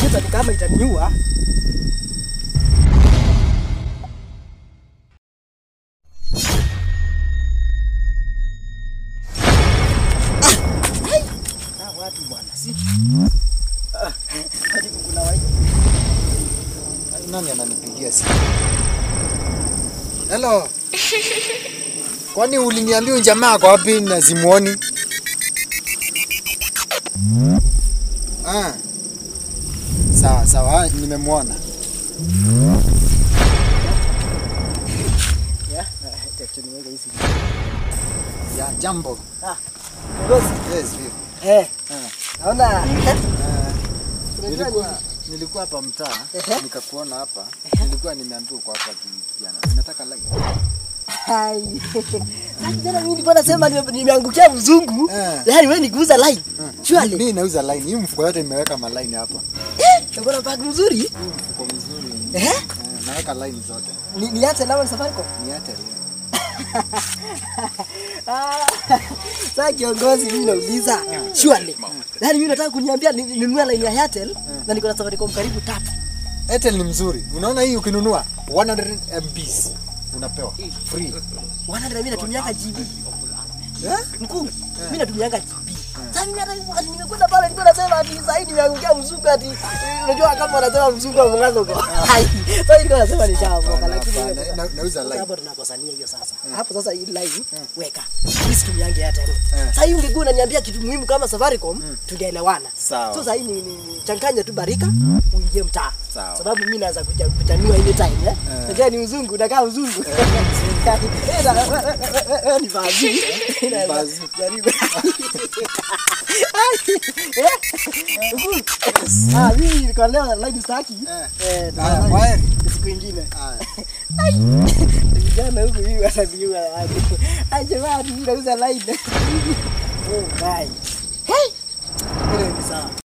Kompyuta ni kama itaniua. Watu bwana, si. Hadi kuna wai. Nani ananipigia simu? Hello. Kwani uliniambia jamaa kwa wapi na simuoni? Ah. Sawa sawa, nimemwona. Yeah, niweke hizi. Ya, jambo. Ah. Ngozi. Yes, vipi? Eh. Naona nilikuwa hapa mtaa, nikakuona hapa. Nilikuwa nimeambiwa uko hapa kijana. Nataka like. Hai. Sasa kijana, mimi nilikuwa nasema nimeangukia mzungu. Yaani wewe nikuuza line. Surely. Mimi nauza line. Hii mfuko yote nimeweka ma line hapa. Uko na bag mzuri? Hii mfuko mzuri. Naweka line zote. Ni Airtel ama ni Safaricom? Ni Airtel. Sasa kiongozi, mimi nauliza. Surely. Yaani mimi nataka kuniambia ninunue line ya Airtel na niko na Safaricom karibu 3. Airtel ni mzuri. Unaona hii ukinunua 100 MBs unapewa free. 100 mimi natumianga GB. Mkuu, mimi natumianga GB. Sasa mimi hata wakati nimekwenda pale nilikuwa nasema ati sasa hivi nimeangukia mzungu ati unajua kama wanasema mzungu wa mwangaza huko. Sasa nilikuwa nasema nishaomoka, lakini nauza line. Hapo tunakosania hiyo sasa. Hapo sasa hii line weka. Mimi situmiange Airtel. Sasa hii ungekuwa unaniambia kitu muhimu kama Safaricom tungeelewana. So sasa hii ni changanya tu barika uingie mtaa. Sababu mimi naanza kuchanua ile time eh. Unajua ni mzungu, unakaa mzungu. Ni bazu. Ni bazu. Jaribu. Mimi kwa leo line sitaki. Kwaheri. Siku nyingine. Vijana huku hivi wananiua watu. Ai jamani, mimi nauza line. Oh my. Hey. Ile ni sawa.